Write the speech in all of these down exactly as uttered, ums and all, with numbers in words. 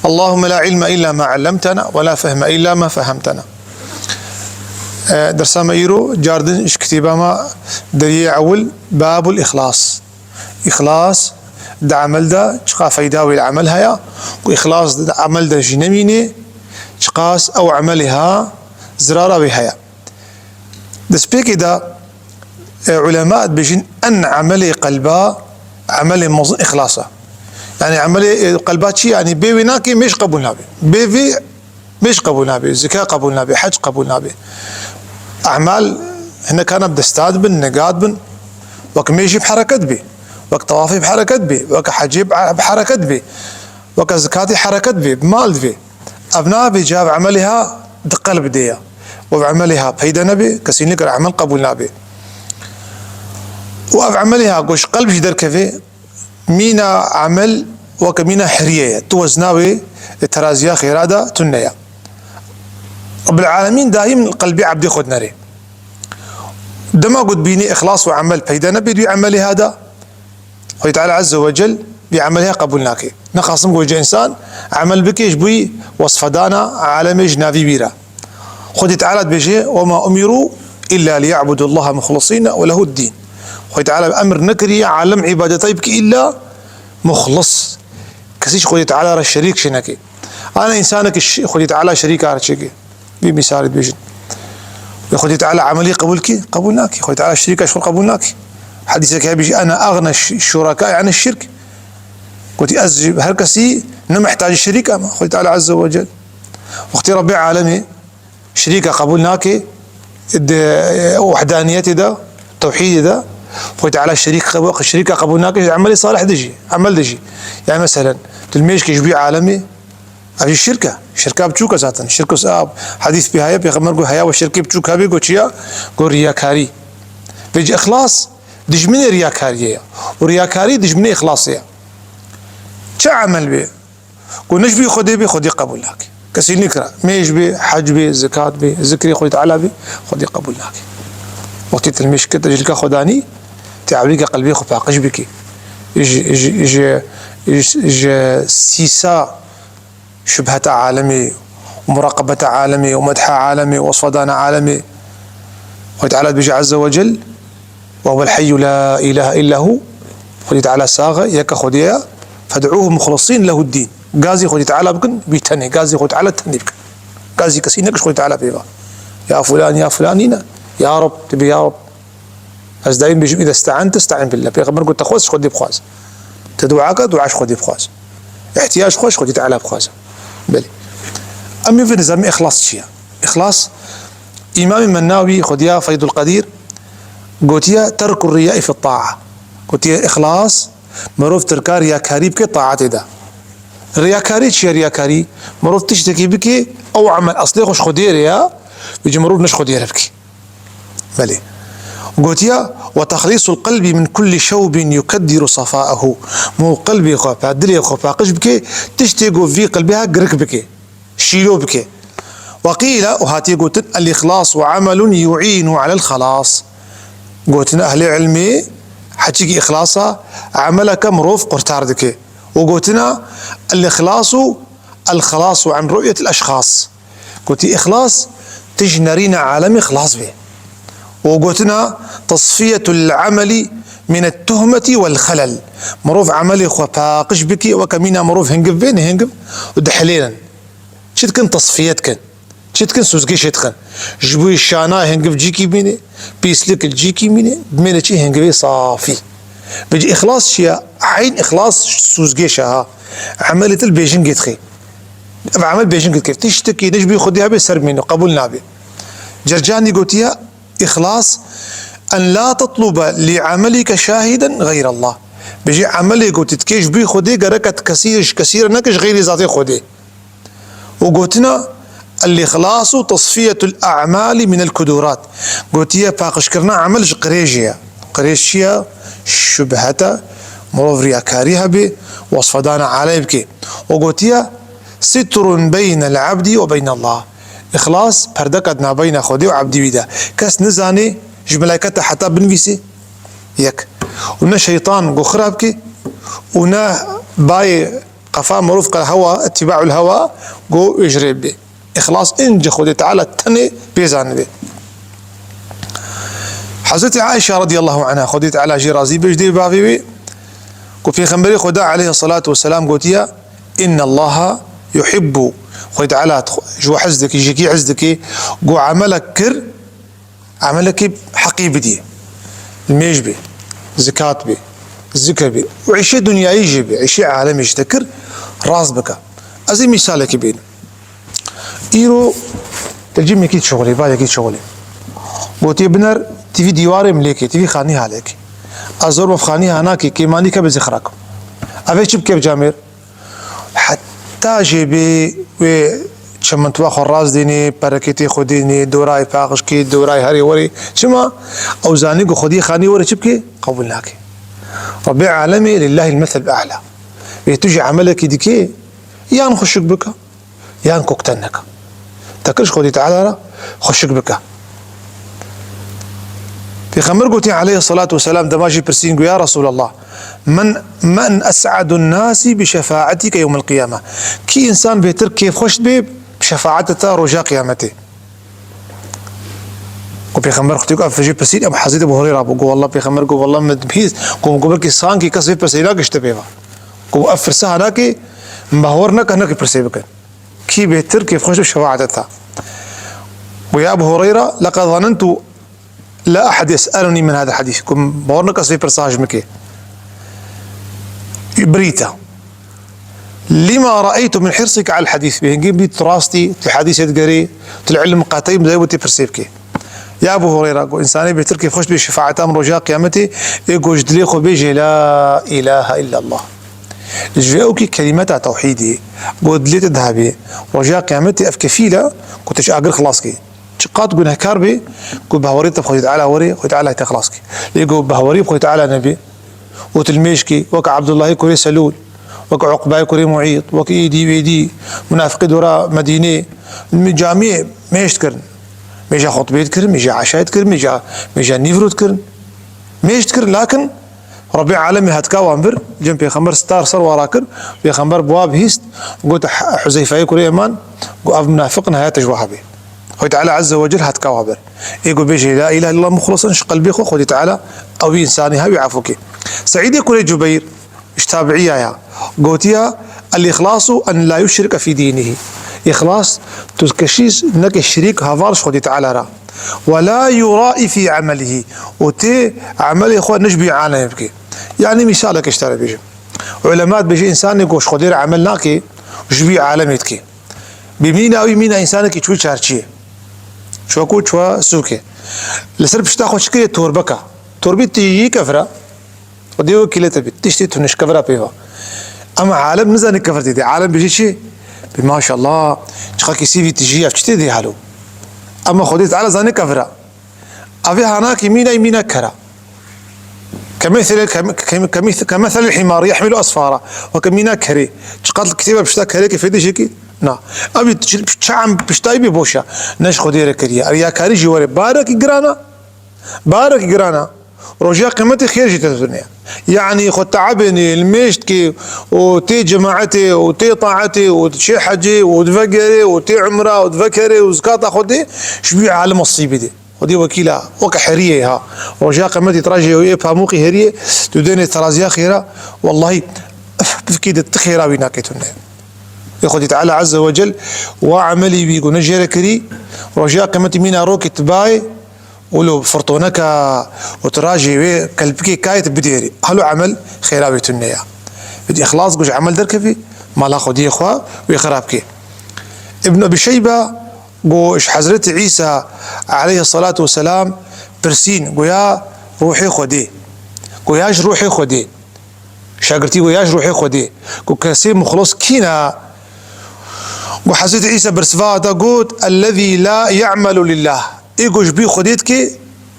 اللهم لا علم إلا ما علمتنا ولا فهم إلا ما فهمتنا. E, dersa me îro cardin ji kitêba me deriyê ewil, Babul Îxlas. Îxlas di emel de çiqa feyda wê li emel heye û îxlas di emel de jî nemîne, çiqas ew emelê ha zirara wê heye. Destpêkê de, e, ulema dibêjin en emelê qelba, emelê mezin îxlas e. Yani emelê, e, qelba çi? Yani bê wê nakê mêj qebûl nabe. Bê vê mêj qebûl nabe, zika qebûl nabe, hec qebûl nabe. Emal hinek hene bi desta dibin, niga dibin. Wek mêjî bi hereket bê, wek tewafê bi hereket bê, wek hecê bi, bi hereket bê, wek zikatê hereket bê, bi mal divê. Ev nabê, ca ev emelê ha di qelb de ye. Û ev emelê ha peyda nebe, kesî nikir emel qebûl nabe. Û ev emelê ha ku ji qelb jî derkeve, mîna emel weke mîna heriyê ye. Tu wezna wê li teraziya xêra de tune ye. Rabbil Alemîn daîm li qelbê ebdê xwe dinere. Dema ku dibînî îxlas û emel peyda nebe di wî emelê ha de, Xwedê Teala Azze ve Cel vî emelê qebûl nake. Nexasim ku ji însan emel bike ji bo wî wesfedana alemê ji navî wî re. Xwedê Teala dibêje: "Ve ma umiru illa liye'budullaha muxlisîne ve lehu'd-dîn." Xwedê Teala emir nekiriye alem îbadetê bike îlla muxlis. Kesî ji Xwedê Teala re şerîk çêneke. Ana însanekî şi-, Xwedê Teala şerîka re çêke. Vî mîsalê dibêjin. Lê Xwedê Teala emelî qebûl kî? Qebûl nakî. Xwedê Teala şerîka ji xwe qebûl nakî. Hedîseke hebî jî, "Ene agna ş-, şuraka, yani şirk." Gotî, "Ez ji her kesî ne mihtacî şerîka me." Xwedê Teala Azze ve Cel. Wextî Rebbê alemê şerîka qebûl nake, di wehdaniyetê de, tewhîdê de, Xwedê Teala şerîk qebû-, şerîka qebûl nake, ji emelê salih de jî, emel de jî. Yani meselen, tu li mêjkê ji bo alemê, ev jî şirk e. Şirka biçûk e zaten. Şirk, a, hedîs pê heye, Pêxember got, heya we şirkê biçûk hebe, got çi ya? Got riyakarî. Vê jî îxlas dijminê riyakariyê ye. Û riyakarî dijminê îxlasê ye. Çi emel bê? Ku ne ji bo Xwedê bê, Xwedê qebûl nake. Kesî nikira. Mêj bê, hec bê, zekat bê, zikrê Xwedê Teala bê, Xwedê qebûl nake. Wextê tu li mêjkê te cilka xwe danî, tu ewilî ke qelbê xwe paqij bikî. Ji, ji, ji, ji, ji sîsa şubheta alemê, û muraqebeta alemê, û medha alemê, û wesfedana alemê. Xwedê Teala dibêje Azze ve Cel, "Ve huvel hayyu la ilahe illa hu." Xwedê Teala sax e, yek e Xwedê ye. "Fed'uhu muxlisîn lehu'd-dîn." Gazî Xwedê Teala bikin, wî tenê. Gazî Xwedê Teala tenê bikin. Gazî kesî nekin ji Xwedê Teala pê ve. Ya fulan, ya fulan nîne. Ya Reb, tu bê ya Reb. Ez daîm bêjim, "Îza ste'ente, ste'in billah." Pêxember got, "Te xwest, ji Xwedê bixwaz." Te dua ke, dua ji Xwedê bixwaz. Îhtiyacê xwe ji Xwedê Teala bixwaze. Belê. Em ê nizanî îxlas çi ye? Îxlas, Îmamê Menawî, Xwedî ya Feydul Qedîr, gotiye, "Terkur riyai fit ta'a." Gotiye, îxlas, mirov tirka riyakarî bike taetê de. Riyakarî çi ye riyakarî? Mirov tiştekî bike, ew emel eslê xwe ji Xwedê re ye, vêca mirov ne ji Xwedê re bike. Belê. Gotiye, "Ve texlîsul qelbi min kulli şewbin yukeddiru safa'ehu." Mirov qelbê xwe, pa-, dilê xwe paqij bike, tiştê ku vî qelbê ha girik bike, şîlo bike. Ve qîle, û hatiye gotin, "El-îxlasu emelun yu'înu alel xelas." Gotin ehlê ilmê, heçîkî îxlasa, emeleke mirov qurtar dike. Û gotina, "El-îxlasu, el-xelasu an ru'yetil eşxas." Gotî, îxlas, tu ji nerîna alemê xilas bê. Û gotina, "Tasfiyetul ameli minet tuhmeti wel xelel." Mirov emelê xwe paqij bikî, weke mîna mirov hingiv bê, nehingiv û dihilênin. Çi dikin, tasfiye dikin. Çi dikin, sûzgêşê dixin. Ji bo şana hingiv cîkî bîne, pîslik li cîkî bîne, bimêne çi, hingivê safî. Vêca îxlas çi ye? Eyn îxlas sûzgêş e ha. Emelê tu li bêjingê dixî. Ev emel bêjingê dike. Tiştekî ne ji bo Xwedê hebe ser bimêne, qebûl nabe. Cercanî gotiye, îxlas, "En la tetluba li emelike şahiden xeyrallah." Bêjî emelê ku tu dikê ji bo Xwedê gereke tu kesî, ji kesî re neke ji xeyrî zatê Xwedê. Û gotina, "El-îxlasu tasfiyetul a'mali minel kudurat." Gotiye, paqijkirina emel ji qirêjê ye. Qirêj çi ye? Şubhete, mirov riyakarî hebe, wesfedana aleyh bike. Û gotiye, "Sitrun beynel abdi ve beynallah." Îxlas, perdeke di navbeyna Xwedê û ebdî wî de. Kes nizane ji melayketa heta binivîse, yek. Û ne şeytan ku xira bike, û ne bayê Qafa mirov qe hewa, ittibaul hewa, go wê ji rê bê. Îxlas ince Xwedê Teala tenê pê zanibe. Hezretî Aîşe radiyallahu anha, Xwedê Teala jê razî be, ji dê bavê wê, ku Pêxemberê Xweda aleyhissalatu vesselam gotiye, "Inna Allaha yuhibbu", Xwedê Teala ji we hez dike, ji kî hez dike, ku emelek kir, emelekî heqî bidî, nimêj bê, zikat bê, zikir bê, û îşê dinyayî jî bê, îşê alemê jî te kir, rast bike. Ez ê mîsalekî bînim. Îro te cimekî şixulê, bayekî şixulê. Gotiye biner, tîvî dîwarê min lêkê, tîvî xanî halêkê. Ez zor bef xanî hanakê, kêmanî ke bi zixrakim. Ev ê çi bike bi camêr? Heta jê bê wê çementuwa xwe razdînê, perekêtê xwe dînê, dorayê paxişkê, dorayê herê werê. Çima? Ew zanî ku xwedî xanî were çi bike? Qebûl nake. Rebbê alemê lillahil meselul a'la. Wê tu jî emelekî dike, yan xweşik bike, yan kokten neke. Te kir ji Xwedî Teala re xweşik bike. Pêxember gotî aleyhissalatu vesselam, dema jî pirsîn, got, "Ya Resulallah, men, men es'adun nasi bi şefaatike yewmel qiyame." Kî însan bêtir kêfxweş dibe bi şefaata te roja qiyametê? Ku Pêxember xwedî ku ev jî pirsîn, em Hezretî Ebu Hureyra bû. Got, "Wallah Pêxember got, wallah min bihîst." Got, "Got belkî sankî kes vê pirsê nake ji te pê ve." Got, "Ev pirsa hanake, min bawer neke, hinekî pirsê bikin." Kî bêtir kêfxweş bi şefaeta te? Got, "Ya Ebu Hureyra, leqad zanentu la ahad yes'elunî min hada hadîs." Got, "Bawer neke ez vê pirsa ji min ke." Birî te. "Lima ra'eytu min hirsike al hadîs." Bi hingî bî tu rastî, tu hadîsê digerî, tu li ilm qeteyî, bi dayê tê pirsê bike. Ya Ebu Hureyra, got, "Însanê bêtir kêfxweş bê şefaeta min roja qiyametê, ê got ji dilê xwe bêjê, 'La ilahe illallah.'" Ji vê ew kî kelîmeta tewhîdê, got dilê te daha bê, roja qiyametê ev kefîl e, ku tu ji agir xilas kê. Çiqat gunehkar bê, ku behwarî te bi Xwedê Teala were, Xwedê Teala te xilas kê. Lê got behwarî bi Xwedê Teala nebê, û tu li mêj kê, wek Abdullahê kurê Selûl, wek Uqbayê kurê Muît, wek êdî wêdî, munafiqê dora Medînê, li camiyê mêj dikirin. Mêja xutbê dikirin, mêja eşayê dikirin, mêja, mêja nîvro dikirin. Mêj dikirin, lakin Rebbê alemê hatika wan vir, cem Pêxember star ser wan rakir, Pêxember bi wa bihîst, got Huzeyfeyê kurê Yeman, got ev munafiq in, heyate ji wa hebê. Xwedê Teala Azze ve Cel hatika wan vir. Ê got bêjê, "La ilahe illallah" muxlisan ji qelbê xwe, Xwedê Teala ew însanî hewî efû kê. Seîdê kurê Cubeyr, ji tabiîya ya, gotiya, "El-îxlasu en la yuşrike fî dînihî." Îxlas, tu keşî neke şirîk heval ji Xwedê Teala re. "Ve la yuraî fî emelihî." Û tê emelê xwe ne ji bî alemê bike. Yanî mîsaleke ji te re bêjim. Ulema dibêje, însanê ku ji Xwedê re emel nake, ji bî alemê dike. Bi mîna wî mîna însanekî çû çarçiyê. Çû ku çû sûkê. Li ser pişta xwe çi kiriye? Torbeka. Torbî tijî kevra. Xwedê wekîlê te bî. Tiştê tuniş kevra pê va. Ema alem nizane kevirtê de. Alem bêjî çi? Bi maşallah. Çiqakî sîvî tijî ev çi tê dê halo? Ema Xwedê Teala zane kevra. Avê hanakî mîna mîna kera. Kemesel, kem-, kem-, kemis-, kemeselil himar yehmilu asfara. Weke mîna kerê. Çiqat li kitêba pişta kerê ke fêdê jekî? Na. Ev çi-, çi em piştayî bê boşa. Ne ji Xwedê re kiriye. Ev yakarî jî were. Barekî girana. Barekî girana. Roja qiyametê xêr jî te didine. Yanî xwe teebênê, li mêj dikê û tê cemaetê û tê taetê û diçê hecê û divegerê û tê umra û divekerê û zikata xwe dê, ji bî alim asîbî dê. Xwedê wekîla, weke heriyê ha. Roja qiyametê trajê û ê pamûqî heriyê, tu dênê teraziya xêra, wellahî, pifkî de ti xêra wî nake tune. Ê Xwedê Teala Azze ve Cel, wa emelî wî ku ne jê re kirî, roja qiyametê mîna rokê tibayê, wilo firtoneka û tirajê wê kelpikê kayê tu bidêrî. Halo emel xêra wê tune ya. Bidî îxlas ku ji emel derkevî, mala Xwediyê xwe wê xirab kê. Ibn Ebî Şeyba, Got ji Hezretî Îsa aleyhisselatu vesselam pirsîn, goya ruhê Xwedê. Goya ji ruhê Xwedê. Şagirtî goya ji ruhê Xwedê. Got kesê muxlis kîna? Got Hezretî Îsa bersiva da got, "Ellezî la ya'melu lillah." Ê got ji bî Xwedê dike,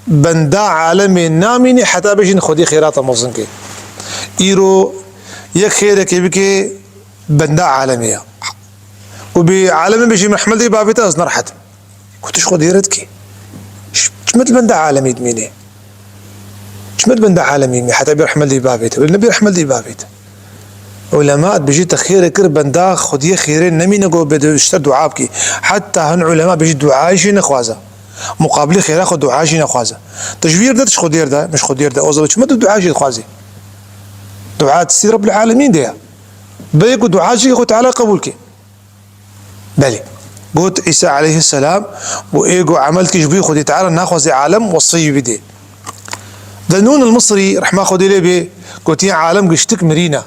benda alemê namîne heta bêjin Xwedê xêrata mezin ke. Îro yek xêrekê bike, benda alemê ya. Û bi alemê bêjî min hemel dê bavê te ez nerehet im. Got tu ji Xwedê re dikî. Ş-, çi me di benda alemî dimînê? Çi me di benda alemî mî? Heta bê rehmel dê bavê te. Wele nebê rehmel dê bavê te. Ulema dibêjî te xêrê kir, benda Xwediyê xêrê nemîne ku bê tu ji te dua bikî. Heta hin ulema bêjî dua jî nexwaze. Muqabilê xêra xwe dua jî nexwaze. Tu ji wî yerde, tu ji Xwediyê yerde, min ji Xwediyê yerde. O zaman çima tu dua jî dixwazî? Dua destî Rabbul Alemîn de ye. Bê ku dua jî Xwe Teala qebûl ke. Belê. Got Îsa aleyhisselam, got ê ku emel dike ji bo Xwedê Teala naxwaze alem wesfê wî bidê. Zennûn el-Misrî, rehma Xwedê lê bê, gotiye alem giştik mirîne.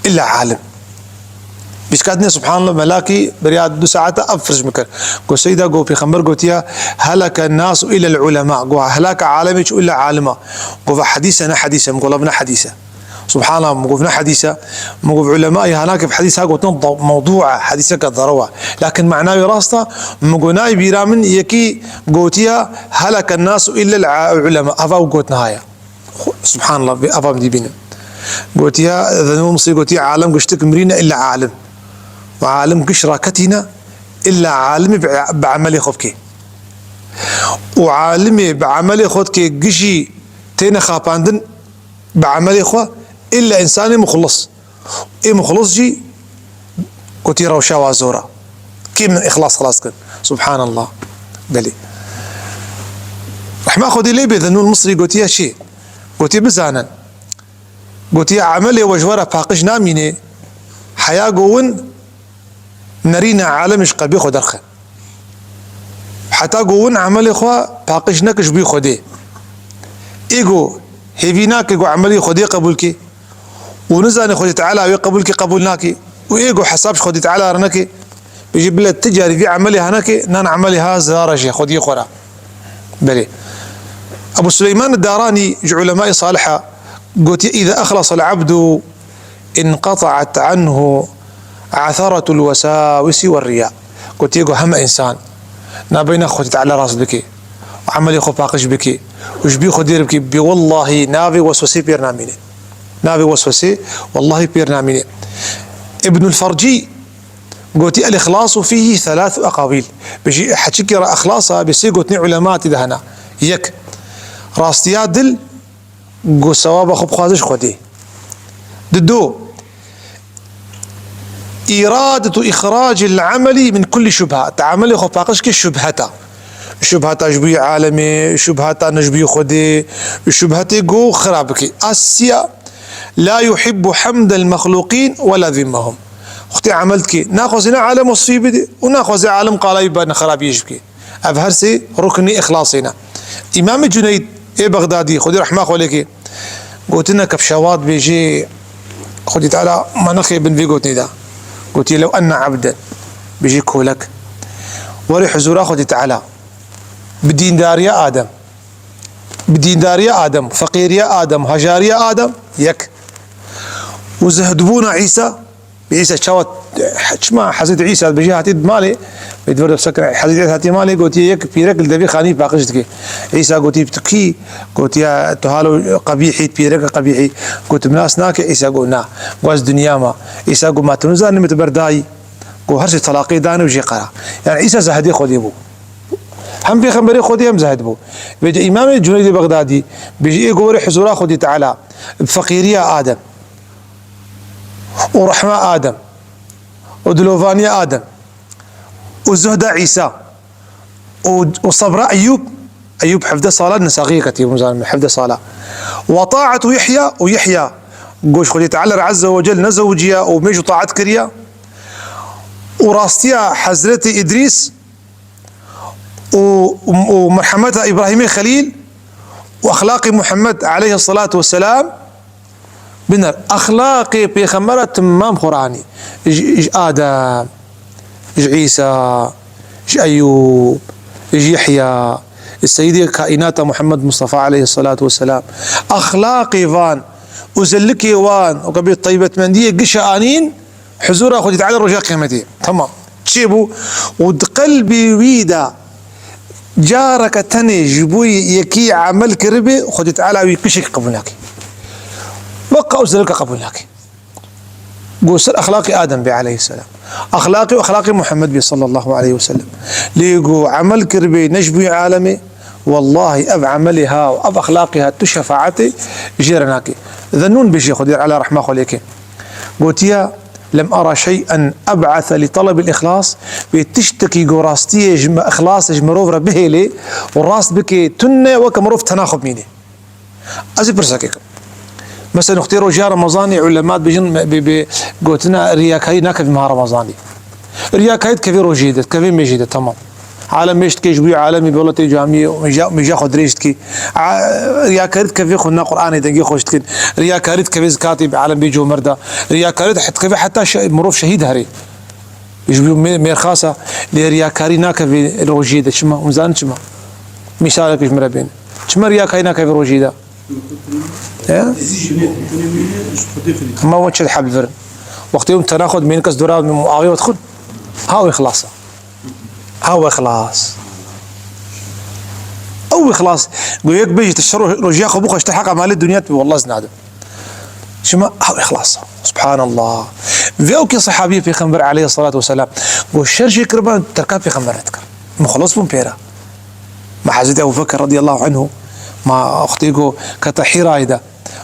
Îlla alim. Pişka dinê, subhanallah, melakî beriya du saeta ev firz min kir. Got Seyda, got Pêxember gotiye, "Heleke nasu illa el-ulema." Got helaka alemê çû îlla alima. Got ve hedîse ne hedîse, min got la ne hedîse. Subhanallah, min got ne hedîse, min got ulemayê hanakê bi hedîs ha gotin da-, mewdû e, hedîseke derew e. Lakin mena wê rast e, min got nayê bîra min yekî gotiye, "Heleke nasu illa el-a-, ulema." Ava ew gotin ha ye. Xwe-, subhanallah, vê ava min dî bînin. Gotiye, Zennûn Misrî gotiye, "Alem giştik mirîne illa alim." Û alim giş raketîne, illa alimê bi, bi emelê xwe bike. Û alimê bi emelê xwe dike gişî têne xapandin, bi emelê xwe, îlla însanê muxlis. Ê muxlis jî gotî rewşa wa zor e. Kê min îxlas xilas kin? Subhanallah. Belê. Rehma Xwedê lê bê, Zennûn Misrî gotiye çi? Gotiye bizanin. Gotiye emelê we ji we re paqij namîne, heya ku win nerîne alem ji qelbê xwe derxin. Heta ku win emelê xwe paqij neke ji bo Xwedê. Ê ku hêvî nake ku emelê Xwedê qebûl ke û nizane Xwedê Teala wê qebûl ke qebûl nake û ê ku hesab ji Xwedê Teala re neke, bêjî bile ti carî vî emelê ha neke, nan emelê ha zirara jê Xwediyê xwe re. Belê. Ebu Suleyman Daranî ji ulemayê salih e, gotiye, "Îza exlasa el-abdu inqetaat anhu atharatul wesawisi ve riya." Gotiye ku heme însan nabeyna Xwedê Teala rast bike û emelê xwe paqij bike û ji bî Xwedê re bike, bê wellahî navê weswesê pêr namîne. Navê weswesê wellahî pêr namîne. Ibnul Fercî gotî, "El-îxlasu fîhî thelâthu ekawîl." Bêjî heçikê re îxlas e, bê sê gotinê ulema tê de hene. Yek, rastiya dil, ku sewaba xwe bixwaze ji Xwedê. Di do, îradetu îxracil emelî min kullî şubha. Te emelê xwe paqij ke şubheta. Şubheta ji bo alemê, şubheta ne ji bo Xwedê, şubhetê ku xira bike. A sisiya, la yuhibbu hamdel mexlûqîn we la zimmehum. Xwedê emel dike, naxwaze ne alem wesfî bide û naxwaze alem qalayî be ne xirabiyê ji bike. Ev her sê ruknê îxlasê ne. Îmamê Cuneyd ê Bexdadî, Xwedê rehma xwe lê ke, gotine ke bi şewat bêjê, Xwedê Teala me nexê bin vê gotinê de. Gotiye, "Lew enne abden", bêjê kolek, were huzûra Xwedê Teala, bi dîndariya Adem, bi dîndariya Adem, feqîriya Adem, hejariya Adem, yek. Û zihdbûna Îsa, Îsa çawa, çima Hezretî Îsa dibêje hatî malê, bê di vir de bisekine, Hezretî Îsa hatî malê, gotiye yek pîrek li devê xanî paqij dike. Îsa gotî, "Tu kî?" Gotiye, "Tu halo qebîhî, pîreke qebîhî." Got, "Min nas nake?" Îsa got, "Na." Got, "Ez dinya me." Îsa got, "Ma tu nizanî min tu berdayî?" Got, "Her sê telaqê dane û jê qera." Yani Îsa zehedê Xwedê bû. Hem pêxemberê Xwedê hem zehed bû. Vêca Îmamê Cuneydê Bexdadî bêjî, ê ku were huzûra Xwedê Teala, bi feqîriya Adem û rehma Adem û dilovaniya Adem û zuhda Îsa û, û sebra Eyûb, Eyûb hevdeh sala nesexiyê ketiye, hûn zanin hevdeh sala. Ve taetu Yehya û Yehya goş Xwedê Teala re Azze ve Cel nezewiciya û mêj û taet kiriya. Û rastiya Hezretî Îdrîs û, û merhemeta Îbrahîmê Xelîl û exlaqê Muhammed aleyhisselatu vesselam, biner, exlaqê pêxembera timam Qur'anî. Ji, ji Adem, ji Îsa, ji Eyûb, ji Yehya, Seyyidê Kaînata Muhammed Mustafa aleyhisselatu vesselam. Exlaqê van, û zellikê wan, û ke bê taybetmendiyê gişa anîn, huzûra Xwedê Teala roja qiyameti. Tamam. Çêbû? Û di qelbê wî de careke tenê ji bo yekî emel kiribê, Xwedê Teala wî kişek qebûl nake. Weqa ew zelika qebûl nake. Ku ser exlaqê Adem bê aleyhisselam. Exlaqê û exlaqê Muhammed bê sallallahu aleyhi ve sellem. Lê ku emel kiribê ne ji bo alemê, wellahî ev emelê ha û ev exlaqê ha tu şefaetê jê re nake. Zennûn bêjê Xwedê Teala rehma xwe lê ke. Gotiye, "Lem ara şey'en eb'ese li talab el-ihlas", wê tiştekî ku rastiyê ji me, ihlasê ji mirov re bihêlê û rast bike, tune weke mirov tena xwe bimîne. Ez ê pirsekê kim. Mesela, wextê rojiya Remezanê, ulema dibêjin, me, bi, bi gotina riyakarî nakeve meha Remezanê. Riyakarî dikeve rojiyê de, dikeve mêjê de, temam. Alem mêj dike ji bo alemî, bi welatê camiyê, mêja, mêja xwe dirêj dikî. A, riyakarî dikeve xwendina Qur'anê, dengê xweş dikin. Riyakarî dikeve zikatê, bi alem bê comerd e. Riyakarî dikeve heta şe-, mirov şehîd herê. Ji bo mê-, mêrxasa, lê riyakarî nakeve rojiyê de. Çima? Hûn zanin çima? Mîsalek ji min re bên. Çima riyakarî nakeve rojiyê de? He? Ama we çi diheb li vir? Wextê hûn tena xwe dimînin, kes dora min avê we dixwin? Ha, ew ixlas e. Ha, ew ixlas. Ew ixlas. Go yek bêjî, tu şer rojiya xwe bixwe, ji te heqa malê dinya tu, wallah ez nadim. Çima? Ha, ew ixlas e. Subhanallah. Vê ew kê sehabiyê Pêxember aleyhissalatu vesselam, go şer jê kiriban, terka Pêxember nedikir. Muxlis bûn pê re. Ma Hezretî Ebu Bekir radiyallahu anhu, ma wextê ku kete Hîrayê de,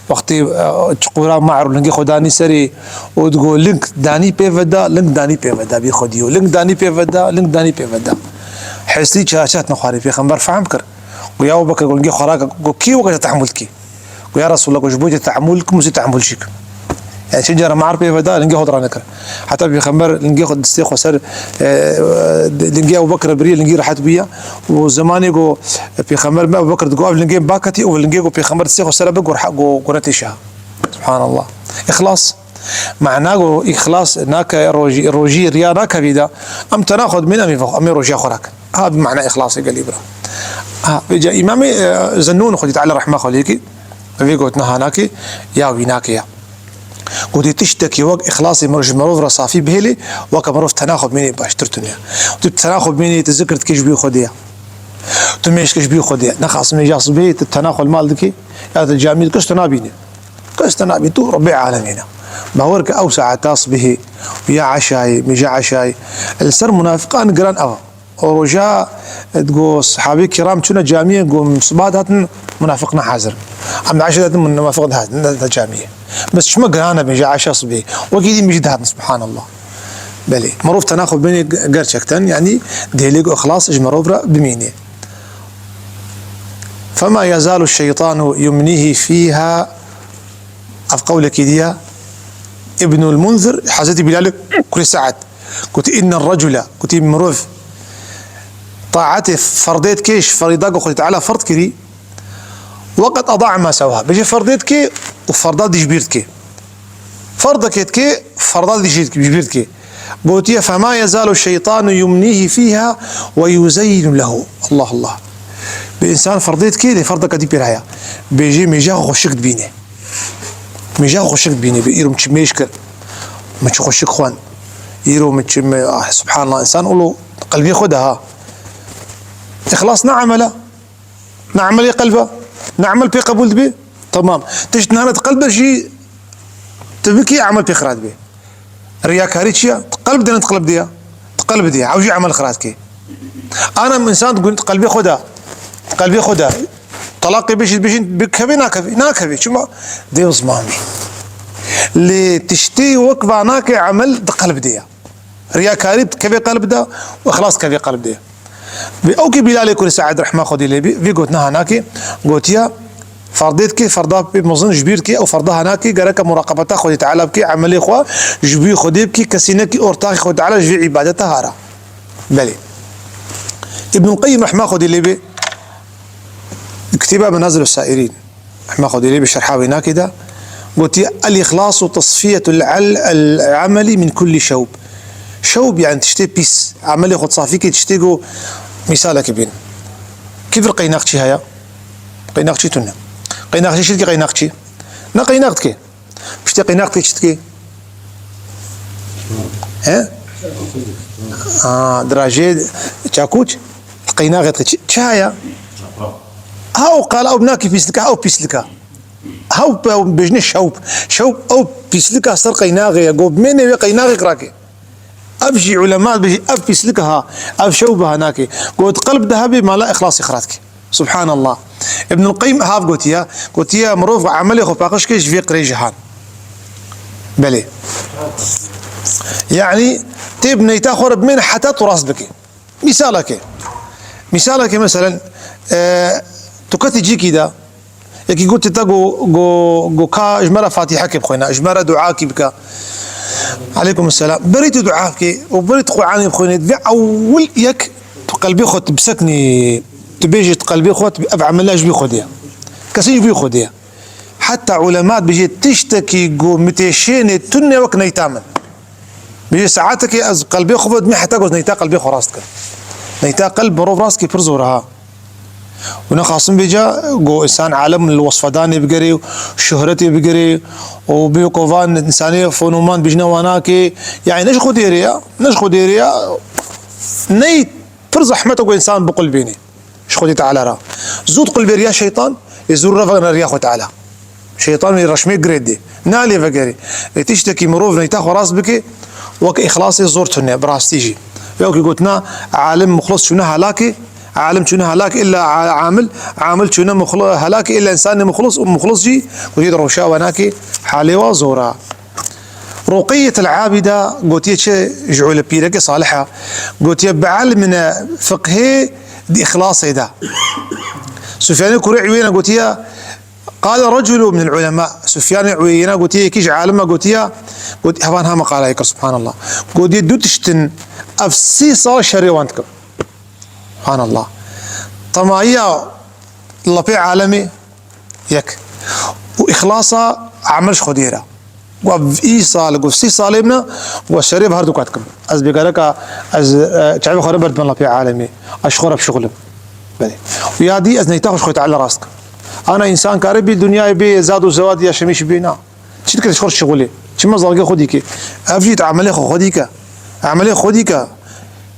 wextê, e, çiqûra Ma'r û lingê xwe danî serê û digo, "Ling danî pê veda, ling danî pê veda, bî xwedî û ling danî pê veda, ling danî pê veda." Hêstî çaçat nexwarî, Pêxember fehm kir. Got, "Ya Ebu Bekir, got, lingê xwe rake." Got, "Kî weke te tehmûl dikî?" Got, "Ya Resulallah, got, ji bo te tehmûl kim, wî jî tehmûl çi kim?" Yani çi cara Ma'r pê veda, lingê xwe diranekir. Heta Pêxember lingê xwe, distê xwe ser, e, lingê Ebu Bekir biriye, lingî rehet bûye. Û zemanê ku Pêxember me Ebu Bekir digo, "Ev lingê baketî", û lingê ku Pêxember distê xwe ser be, gur-, gu-, gure têşa. Subhanallah. Îxlas. Mana ku îxlas nake rojî, rojî riya nake vî de. Em tena xwe dimîn, em ê ve-, em ê rojiya xwe rakin. Ha, bi mana îxlasê gelî bira. Ha, vêca Îmamê, e, Zennûn, Xwedî Teala rehma xwe lê kî, vê gotina hanakê ya wî nake ya. Gotî tiştekî wek îxlasê mirov ji mirov re safî bihêlê, weke mirov tena xwe bimînê baştir tune. Tu tena xwe bimînê, tu zikir dikî ji bo Xwedê ye. Tu mêj dikî ji bo Xwedê ye. Nexasim mêja sibê, tu tena xwe li mal dikî, ya tu camî dikî, tu nabînî. Kes te nabî, tu Rebbê alemîn e. Bawer ke ew saeta sibihê, ya eşayê, mêja eşayê, li ser munafiqan giran ev e. O roja, e, digo, sahabê kiram çûne camiyê, go, siba dihatin, munafiq ne hazir. Em eşe dihatin, munafiq dihatin, ne, ne camiyê. Bes çima giran e, mêja eşa sibihê. Wekî dî mêjî dihatin, subhanallah. Belê. Mirov tena xwe bimînê ge-, gerçekten, yani, dêlê ku îxlas ji mirov re bimînê. "Fema yezalu şeytanu yumnihi fiha." Ev qewlekî diye Îbnul Munzir, Hezretî Bîlalê kurê Se'd. Gotî, "Inne recule", gotî, "Mirov taetê ferdê dikê, ji ferîda ku Xwedê Teala ferd kirî, weqet ada'a ma sewa." Bêje ferdê dikê û ferda dî ji bîr dikê. Ferdekê dikê, ferda dî jî ji bîr dikê. Gotiye, "Fema yezalu şeytanu yumnihi fiha ve yuzeyyinu lehu." Allah Allah. Bi însan ferdê dikê, lê ferdeke dî pê re heye. Bêjê mêja xweşik dibîne. Mêja xweşik dibîne. Bê îro min çi mêj kir. Min çi xweşik xwend. Îro min çi me-, ah, subhanallah, însan olo qelbê xwe de ha. Îxlas ne emel e. Ne emelê qelb e. Ne emel pê qebûl dibe. Temam. Tişt nane di qelb de jî tu bikî, emel pê xira dibe. Riyakarî çi ye? Di qelb de ne di qelb de ye? Di qelb de ye. Ew jî emel xira dike. Ana min însan digun di qelbê xwe de. Di qelbê xwe de. Talaqê bêjî, bêjin bikeve nakeve? Nakeve. Çima? Dê ziman bî. Lê tiştê wek va nake emel di qelb de ye. Riyakarî dikeve qelb de û îxlas dikeve qelb de. Vê ew kî Bîlalê kurê Se'd rehma Xwedê lê bî, vê gotina hanakê gotiye, ferdê dikê, ferda pê mezin ji bîr dikê, ew ferda hanakê gereke muraqebeta Xwedê Teala bikê, emelê xwe ji bo Xwedê bikê, kesî nekî ortaxê Xwedê Teala ji vê îbadeta hara. Belê. Îbnul Qeyyim rehma Xwedê lê bê, kitêba Menazilus Sairîn, Hema Xwedê lê bi şerha wê nakê de, gotiye, "El-îxlasu tasfiyetul el-, el-ameli min kulli şewb." Şewb, yani tiştê pîs. Emelê xwe safî kê, tiştê ku mîsalekê bîn. Kî vir qeynaqçî heye? Qeynaqçî tune. Qeynaqçî şirkî qeynaqçî. Ne qeynaq dike. Piştê qeynaq dike çi dike? He? Aa, dirajê çakûç. Qeynaxê dike çi, çi heye? Ha, ew qala ew nakî pîslika, ew pîslika. Hew pe-, bêjine şewb. Şewb ew pîslika ser qeynaxê ye. Go bimêne wê qeynaxê qirake. Ev jî ulema dibêjî ev pîslika ha, ev şewb ha nake. Got qelb de hebe mala îxlasî xira dike. Subhanallah. Ibnul Qeyyim hav gotiye, gotiye mirov emelê xwe paqij ke ji vê qirê cihan. Belê. Yanî tê bi neyta xwe re bimêne heta tu rast bikî. Mîsalekê. Mîsalekê meselen, e, tu ketî cîkî de, yekî gotî te go, go, go ka ji me re Fatîhekê bixwîne, ji me re duakî bike. Aleykum selam. Berî tu dua bikê û berî tu Qur'anê bixwînê, divê ewil yek tu qelbê xwe tu biseknî, tu bêjî tu qelbê xwe, tu ev emela ji bî Xwedê ye. Kesî ji bî Xwedê ye. Heta ulema dibêje tiştekî ku mitêşênê tune wek neyta min. Bêje saetekê ez qelbê xwe vedimî heta ku ez neyta qelbê xwe rast kim. Neyta qelb mirov rast kê pir zor e ha. Û nexasim bêje ku însan alem li wesfedanê bigere û şuhretê bigere û bê weko van însanê fenoman dibêjine wana kê, yanî ne ji Xwedê re ya, ne ji Xwedê re ya, ney pir zehmet e ku însan biqulbênê. Ji Xwedê Teala re. Zû diqulbê riya şeytan, ê zû re vegere riya Xwedê Teala. Şeytan wê reşmê girê dê. Nalê vegerê. Ê tiştekî mirov neyta xwe rast bike, wek îxlasê zor tune, bi rastî jî. Wekî gotina, alim muxlis çûne helakê, alim çûne helak illa a-, amil, amil çûne muxl-, helakê illa însanê muxlis û muxlis jî, ku jê di rewşa we nake, halê wa zor e. Ruqiyyetul Abida gotiye çi ji wê li pîrekê salih e? Gotiye bielmine fiqhê di îxlasê de. Sufyanê Kurê Uyeyne gotiye, qale reculun minel ulema. Sufyanê Uyeyne gotiye, yekî ji alima gotiye, got, hevan ha meqalayê kir, subhanallah. Gotiye du tiştin ev sî sal şerê wan dikim. Subhanallah. Temayiya lapê alemê yek. Û îxlasa amel ji Xwedê re. Got, vî sal, got, sî salê min e, got, şerê bi her du kat kim. Ez bêgereka, ez, e, çavê xwe re berdim lapê alemê. Ez ji xwe re bişixulim. Belê. Û ya dî ez neyta xwe ji Xwedê Teala rast kim. Ana însan kare bî dinyayê bê zad û zewad ya şemîş bê na. Çi dikir ji xwe şixulê? Çi mezalgê xwe dîke? Ev jî emelê xwe xwe dîke. Emelê xwe dîke.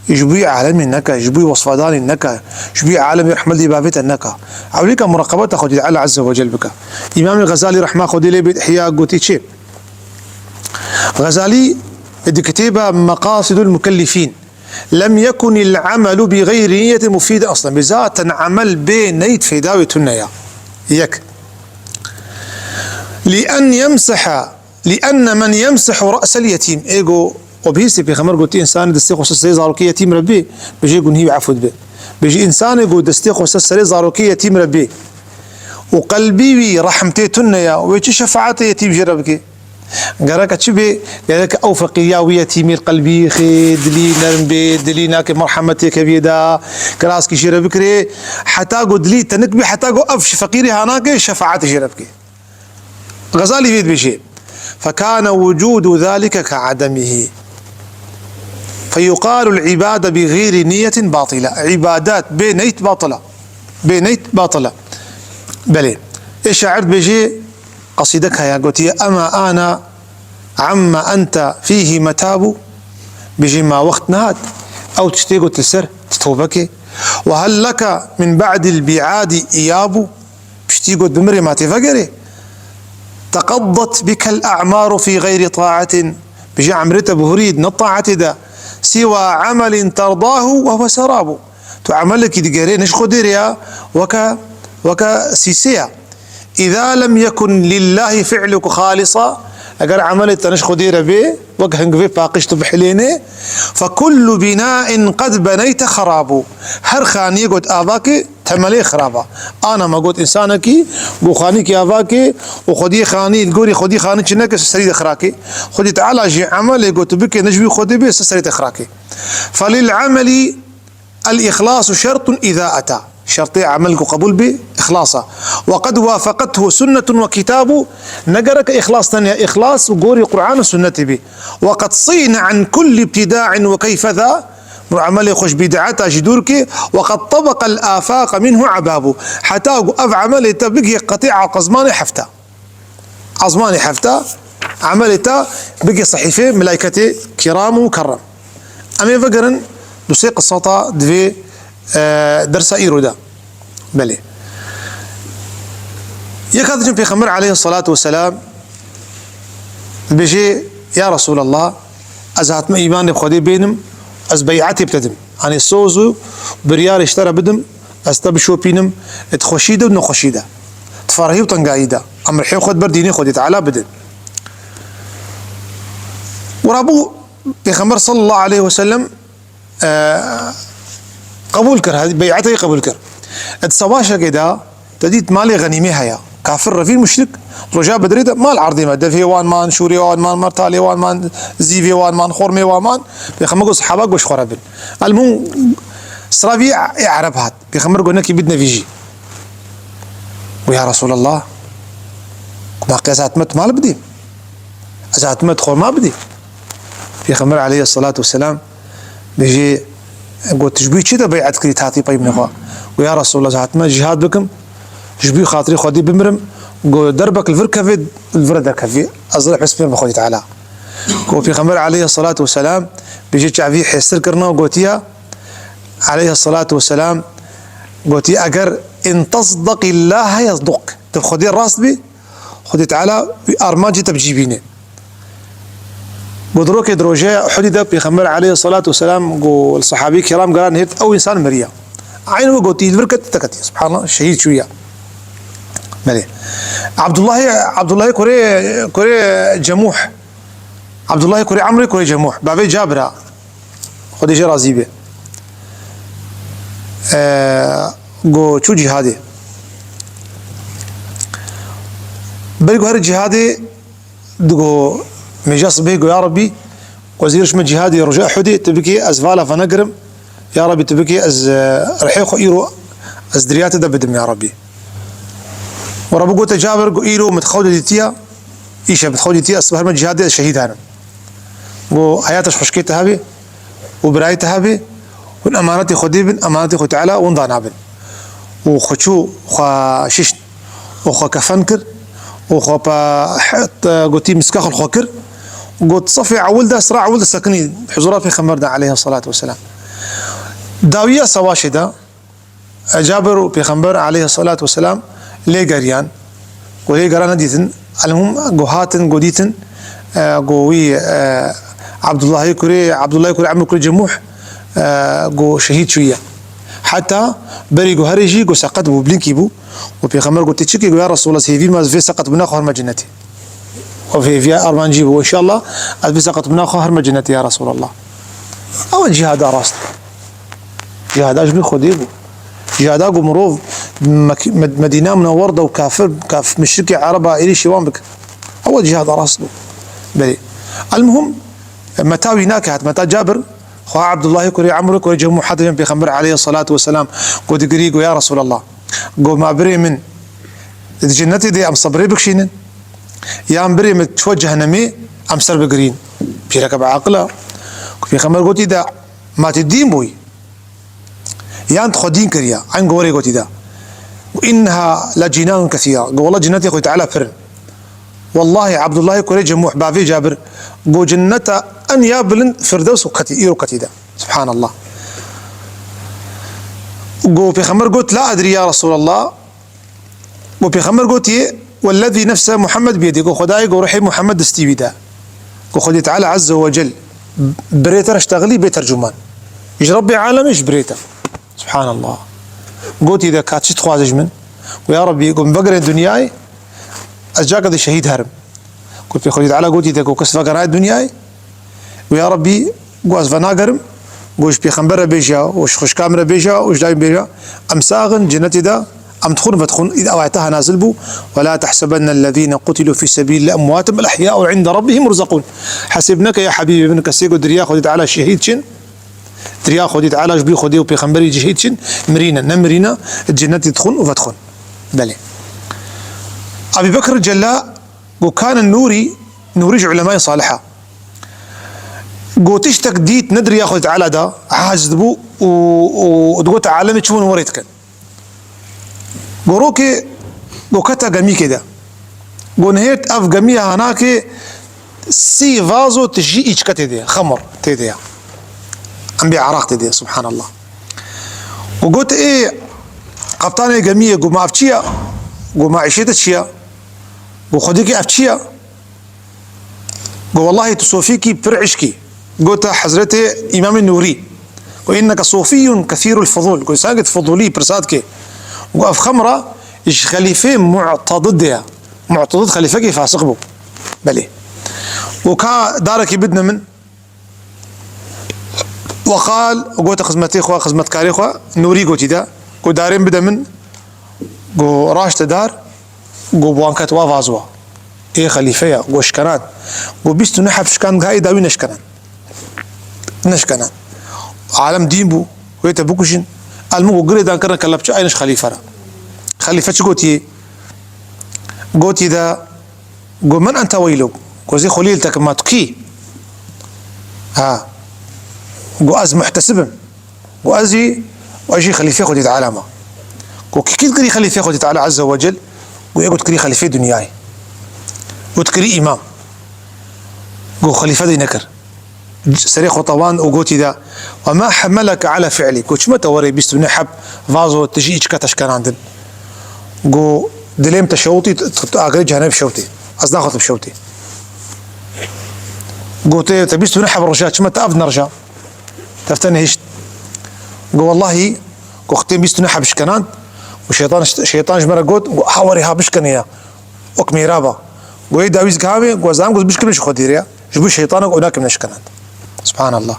Ji bo alemê neke, ji bo wesfadanê neke, ji bo alemê rehmet lê bavê te neke. Ewlîka muraqebeta Xwedê Teala Azze ve Cel bike. Îmamê Xezalî rehma Xwedê lê bê Ihya gotî çi? Xezalî di kitêba Meqasidul Mukellefîn, lem yekunil amelu bi gayri niyetin mufide aslen. Bi zaten amel bê niyet feyda wê tune ya. Yek. Li en yemseha, li enne men yemsehu ra'sel yetim. Ê go, o bihîstî Pêxember gotî, însanê destê xwe ser serê zarokê yetîm re bê, bêjê gunhî wî efû dibe. Bêjê însanê go destê xwe ser serê zarokê yetîm re bê û qelbî wî rehmtê tune ya, wê çi şefaetê yetîm jê re bike? Gereke çi bê? Gereke ew feqîriya wî yetîmî li qelbî xê, dilî nerm bê, dilî nake merhemetê keviyê de, kiraskî jê re bikirê, heta go dilî tenik bê, heta go ev feqîrî hanake şefaetê jê re bike. Xezalî vê dibêje, fekane wucudu zalike ke ademihi. Feyuqalu l-ibade bi gayri niyetin batile. Îbadet bê niyet batil e. Bê niyet batil e. Belê. Ê şair dibêje, qesîdek heye, gotiye, ema ana amma ente fîhî metabu, bêjî ma wext nehat, ew tiştê got li ser, tu tewbe ke. Ve hel leke min ba'dil bi'adi iyabu, piştî got bimirê ma tê vegerê. Teqeddet bikel a'maru fî gayri taatin, bêjî emrê te bihurî ne taetê de, siwa amelin terdahu ve huve serabu. Tu emelekî digerê, ne ji Xwedê re ya, weke, weke sîsê ya. Îza lem yekun lillahi fi'luke halisa, eger emelê te ne ji Xwedê re bê, wek hingivê paqij tu bihilênê, fekullu binain qed beneyte xerabu. Her xaniyê got ava ke temelê xirab e. Ana me got însanekî, got xanîkî ava ke û xwediyê xanî, li gorî xwedî xanî çi neke, ser serî de xirake. Xwedî Teala jî emelê got tu bike ne ji wî Xwedê bê, ser serê te xirake. Felil emeli El-îxlasu şertun îza eta. Şertê emel ku qebûl bê, îxlas e. Ve qed wafeqethu sunnetun ve kitabu. Ne gereke îxlas tenya îxlas û gorî Qur'an û sunnetê bê. Ve qed sîne an kulli ibtida'in ve keyfeza. Emelê xwe ji bid'eta jî dûr ke. Ve qed tebeqel afaqe minhu ababu. Heta ku ev emelê te bigihê qetî azmanê hefta. Azmanê hefta, emelê te bike sehîfê melayketê kiram û mukerrem. Em ê vegerin du sê qiseta di vê, e, dersa îro de. Belê. Yeka dicin Pêxember aleyhissalatu vesselam dibêje, ya Resulallah, ez hatime îmanê bi Xwedê bênim, ez bey'etê bi te dim. Yanî soz û biryarê ji te re bidim, ez te bişopînim, di xweşî de û nexweşî de, di ferhî û tengayî de, em rihê xwe di ber dînê Xwedê Teala bidin. Wira bû Pêxember sallallahu aleyhi ve sellem, e, qebûl kir, hadi bey'etê qebûl kir. Di savaşekê de te dît malê xenîmê heye. Kafir, refîl, muşrik, roja Bedrê de mal erdê me. Devê wan man, şûrê wan man, mertalê wan man, zîvê wan man, xormê wan man. Pêxember got sehaba goş xwe re bin. Elmûm siravî ê Ereb hat. Pêxember got nekî bidne vî jî. Got ya Resulallah, ma qey ez hatime tu mal bidî? Ez hatime tu xorma bidî? Pêxember aleyhissalatu vesselam bêjê, got, ji bo çi te bey'et kirî, hatî pey min xwe? Got ya Resulallah, ez hatime cihad bikim, ji bo xatirê Xwedê bimirim. Got derbek li vir keve, li vir derkevî, ez rê hesbim bi Xwedê Teala. Got Pêxember aleyhissalatu vesselam bêjê çavî hêstir kirina û gotiya, aleyhissalatu vesselam gotî, eger in tasdeqîllahe yasduk, tu bi Xwedê rast bî, Xwedê Teala wî armancê te bi cî bîne. Got rokê di rojê Uhudî de Pêxember aleyhissalatu vesselam got li sehabî kiram geran hêt ew însan miriya. Eyn wê gotî li vir ket te ketiye. Subhanallah, şehîd çûye. Belê. Abdullahê, Abdullahê kurê, kurê Cemûh. Abdullahê kurê Amrê kurê Cemûh. Bavê Cabira. Xwedê jê razî be. Ee, go çû cihadê. Berî ku herî cihadê digo mêja sibê go ya Rabbî, ku ez îro çime cihadê roja Uhudê, tu bikî ez vala venegirim. Ya Rabbî tu bikî ez, e, rihê xwe îro ez diriyatê de bidim ya Rabbî. Û Rabbî gote Cabir, go îro min xew de dîtiya, îşev min xew dîtiya, ez sibe herme cihadê ez şehîd herim. Go heyata ji xwişkê te hebê û birayê te hebê, hûn emanetê Xwedê bin, emanetê Xwedê Teala hûn danabin. Û xwe çû xwe şişt û xwe kefen kir û xwe pe-, gotî miska xwe li xwe kir. Got sefê ewil de, sira ewil de sekinî huzura Pêxember de aleyhissalatu vesselam. Dawiya sevaşê de, Cabir û Pêxember aleyhissalatu vesselam lê geriyan û lê gera nedîtin. Elmûm go hatin, go dîtin, e, go wî, e, Abdullahê kurê, Abdullahê kurê Emr kurê Cemûh, e, go şehîd çûye. Heta berî go herê jî go seqet bû, bilinkî bû. Û Pêxember gotê çikê? Go ya Resulallah, hêvî me ez vê seqet bûna xwe herme cennetê. Û vê hêviya armancî bû. Înşallah ez vê seqet bûna xwe herme cennetê ya Resulallah. Ew cihada rast. Cihada ji bo Xwedê bû. Cihada ku mirov Mek-, Med-, Medîna Munewwer de û kafir, kaf-, muşrikê Ereba êrîşî wan bike. Ew cihada rast bû. Belê. Elmuhim, meta wî nake hat, meta Cabir, xwe Abdullahê kurê Emrê kurê Cemûh hate Pêxember aleyhissalatu vesselam, ku digirî, go ya Resulallah. Go ma birê min di cennetê de em sebrê bikişînin, yan birê min çû cehennemê em ser bigirîn. Pîreke bi aqil e. Ku Pêxember gotî de, ma tu dîn bûyî, yan tu xwe dîn kiriya, eyn gorê gotî de. Û inneha le cinanun kethîra. Go wela cennetê Xwedê Teala pir in. Wellahî Abdullahê kurê Cemûh, bavê Cabir, go cenneta en ya bilind Firdews û ketî, îro ketî de. Subhanallah. Go Pêxember got, la edrî ya Resulallah. Go Pêxember gotiye, wellezî nefse Muhammed biyedî. Go Xwedayê go ruhê Muhammed destî wî de. Go Xwedê Teala Azze ve Cel, birê te re ştexilî bê tercuman. Ji Rebbê alemê ji birê te. Subhanallah. Gotî de, ka çi dixwazî ji min? Go ya Rebbî, go min vegirê dinyayê, ez cake de şehîd herim. Ku pê Xwedî Teala gotî te ku kes vegerayê dinyayê, û ya Rebbî, ku ez venagerim, ku ji pêxember re bêje, û ji xwişka min re bêje, û ji dayê min bêje, em sax in, cennetê de, em dixwin, vedixwin, îd ew ayeta ha nazil bû, "Ve la tehsebennellezîne qutilû fî sebîlillâh emwâten bel ehyâun inde rabbihim yurzekûn." Hesêb neke ya hebîbê min, kesê ku di riya Xwedî Teala şehîd çin, di riya Xwedî Teala ji bo Xwedê û pêxemberî şehîd çin, mirîne, ne mirîne, cennetê dixwin û vedixwin. Belê. Ebî Bekr Cella, Go kane nûrî, nûrî ji ulemayê saliha. Go tiştek dît ne di riya Xwedê Teala de, aciz dibû û, û digot alemê çi hûn werê dikin. Go rokê, go kete gemîkê de. Go nihêrt ev gemî hanakê sî vazo tijî îçke tê de ye, xemr tê de ye. Em bê araq tê de ye, subhanallah. Go got, ê qeptanê gemiyê, go ma ev çi ye? Go ma îşê te çi ye? Go xwedîkî ev çi ye? Go wellahî tu sofîkî pir îşkî. Gote Hezretê Îmamê Nûrî. Go inneke sofîyun kethîrul fudûl. Go sanke tu fudûlî pirsa dikê. Go ev xemra ji xelîfê Mu'tedid de ye. Mu'tedid xelîfekî fasiq bû. Belê. Û ka darekî bidne min. Weqal, gote xizmetê xwe, xizmetkarê xwe, Nûrî gotî de, got darên bide min, got raşte dar, got bi wan ket wa vazo. Ê xelîfe ya, got şikenan. Got bîst û neh heb şikan, ga ê dawî neşikenan. Neşikenan. Alem dîn bû, wê te bikujin. El min got girê dan kirine kelepçe, ayniş xelîfe re. Xelîfe çi gotiye? Gotî de, got men ente weylok. Got zê xwe lêl tekim, ma tu kî? Ha. Got ez muhtesib im. Got ez jî, ez jî xelîfê Xwedê Teala me. Got kî, kî dikirî xelîfê Xwedê Teala Azze ve Cel? Got yê got dikirî xelîfê dinyayê. Got dikirî îmam. Got xelîfe dey nekir. Serê xwe tewand û gotî de, "Ve ma hemeleke ala fi'lî?" Got çima te werê bîst û neh heb vazo tijî îçka te şikenandin? Got dilêm te şewtî, tu, tu agirê cehennemê şewtî. Ez naxwazim şewtî. Got te bîst û neh heb roja, çima te ev nerja? Tefte nehişt. Got wellahî, got xitên bîst û neh heb şikenand û şeytan, şeytan ji me re got, got ha werê ha bişkenê ya. Wek mêra ba. Got ê dawî zikavê, got zam got bişkime ji Xwedê re ya. Ji bo şeytana got nakim neşkenand. Subhanallah.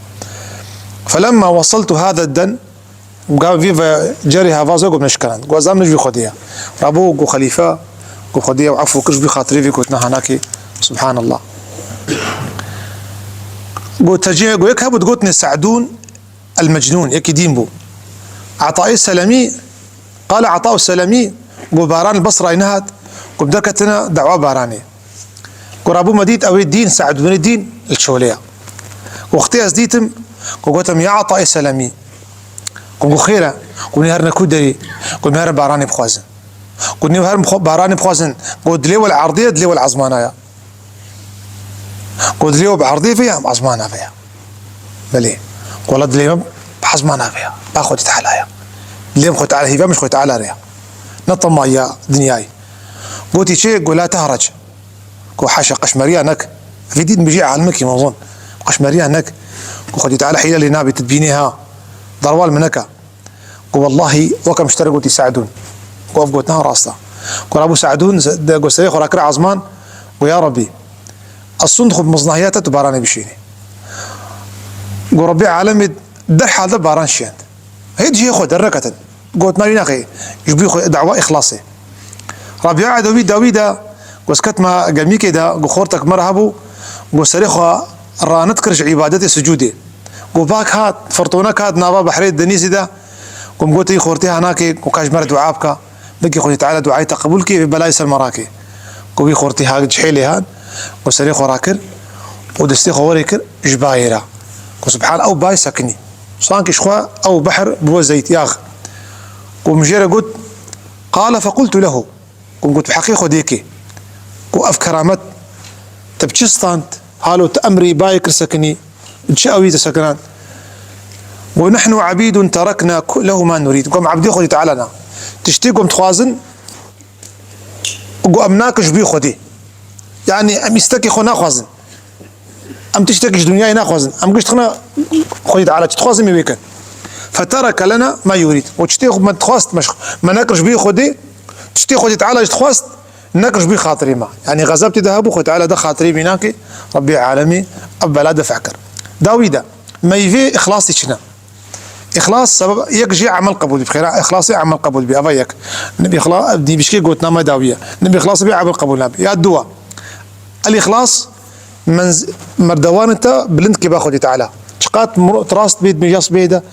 Felemma wesaltu hada den, Gav vî ve cerê hevaz e, got min şikerand. Got zam ji vî Xwedê ye. Rabo got xelîfe, got Xwedê ew efû kir ji vî xatirê vî gotina hanakê. Subhanallah. Got tecê, got yek hebû digotinê Se'dûn el-Mecnûn, yekî dîn bû. Etayê Selemî, qale Etayê Selemî, got baran li Basrayê nehat, got bi derketine dawa baranê. Ku rabû me dît, ew ê dîn, Se'd bin Dîn li çolê ye. Wextê ez dîtim, ku gotim, "Ya Etayê Selemî." Ku got, "Xêr e?" Ku nê herin ku derî, ku nê herin baranê bixwazin. Ku nê herin bixwe-, baranê bixwazin. Ku dilê we li erdê ye, dilê we li ezmana ye. Ku dilê we bi erdê ve ye, em ezmana ve ye. Belê. Ku wela dilê me bi ezmana ve ye. Ba Xwedê Teala ye. Dilê me Xwedê Teala, hîva min ji Xwedê Teala re ye. Ne temaya dinyayê. Gotî çi? Got, "La tehrec." Ku haşa qeşmeriya nek. Vî dît mijî alimekî mezin. Qeşmeriya nek. Ku Xwedî Teala hîle lê nabî, tu dibînê ha. Darwal min neke. Ku wellahî weke min ji te re gotî Se'dûn. Ku ev gotina rast e. Ku rabû Se'dûn, de, ku serê xwe rakir ezman. Ku ya Rabbî, ez sund xwe bi mezinahiya te tu baranê bişînî. Ku Rabbê alemê derhal de baran şiyend. Hê cihê xwe derneketin. Gotina wî nexê. Ji bo xwe dawa îxlasê. Rabia Edewî dawî de, ku ez ketma gemîkê de, ku xortek me re hebû, ku serê xwe ranit kir ji îbadetê sicûdê. Ku bak hat, firtonek hat nava behrê denîzê de, ku min got, "Ey xortê hanakê, ku ka ji me re dua bika." Belkî Xwedê Teala duayê te qebûl kê, vê belayê ser me rakê. Ku wî xortî ha cihê lê han, ku serê xwe rakir, û destê xwe werê kir ji bayê re. Ku subhan ew bay sekinî. Sankî ji xwe ew behr bû zeyt, yax. Ku min jê re got, qale fequltu lehu. Ku min got, bi heqê Xwedê kê. Ku ev keramet te bi çi stand? Halo tu emrî bayê kir sekinî. Çi ewî te sekinan? Got, "Nehnu ebîdun terekna ku-, lehu ma nurîd." Got, "Em ebdê Xwedê Teala ne. Tiştê ku em dixwazin, got, em nakin ji bo Xwedê. Yanî em îstekê xwe naxwazin. Em tiştekî ji dinyayê naxwazin. Em giş dixine Xwedê Teala, çi dixwazin em ê wê kin." Fetereke lena ma yurîd. Got, "Tiştê xwe me dixwast, me, me nekir ji bo Xwedê, tiştê Xwedê Teala jî dixwast, nekir ji bo xatirê me." Yanî xezeb tê de hebû, Xwedê Teala de xatirê wî nake, Rabbê alemî ev bela def kir. Dawî de, meyvê îxlasî çi ne? Îxlas sebeb yek jê emel qebûl bî. Xêra îxlasê emel qebûl bî. Eva yek. Nib îxla-, nîvîşkê gotina me dawî ye. Nib îxlas bî emel qebûl nabe. Ya duwa. El îxlas menz-, merdewanê te bilind kê ba Xwedê Teala. Çiqat mur-, rast bê, di mêja sibê de,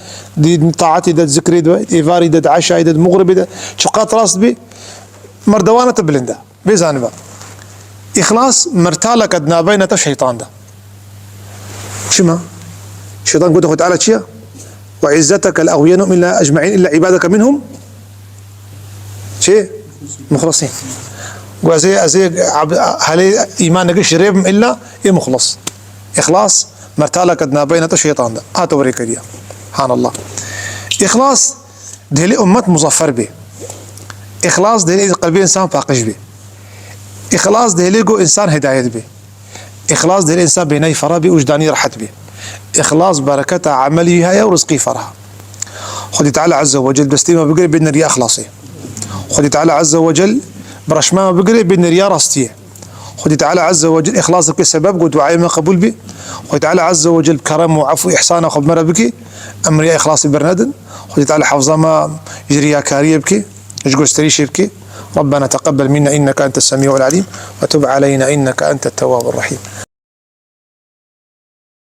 di taetê de, di zikrê de, di êvarî de, di eşayê de, di muxribê de, çiqat rast bê, merdewanê te bilind e. Bê zanibe. Îxlas mertaleke di navbeyna te şeytan de. Çima? Şeytan gote Xwedê Teala çi ye? "Ve izzeteke le eğwiyenhum illa ecmaîn illa ibadeke minhum." Çi? Muxlisin. Got, "Ez ê, ez ê ab-, helê îman neke şirê bim illa ê muxlis." Îxlas mertaleke di navbeyna te şeytan de. Hate werê kiriye. Hanallah. Îxlas dihêlê ummet muzaffer bê. Îxlas dihêlê qelbê însan paqij bê. Îxlas dihêlê ku însan hidayet bê. Îxlas dihêlê însan bênayî ferah bê û wijdanî rehet bê. Îxlas bereketa emelî heye û rizqî ferah. Xwedî Teala Azze ve Cel destê me bigire bê neriya îxlasê. Xwedî Teala Azze ve Cel bi reşma me bigire bê neriya rastiyê. Xwedî Teala Azze ve Cel îxlas bike sebeb ku duayê me qebûl bî. Xwedî Teala Azze ve Cel bi kerem û efû û îhsana xwe bi me re bike. Em riya îxlasî bernedin. Xwedî Teala hefza me ji riyakariyê bike, ji guhdarîşê bike. ربنا تقبل منا إنك أنت السميع العليم وتب علينا إنك أنت التواب الرحيم.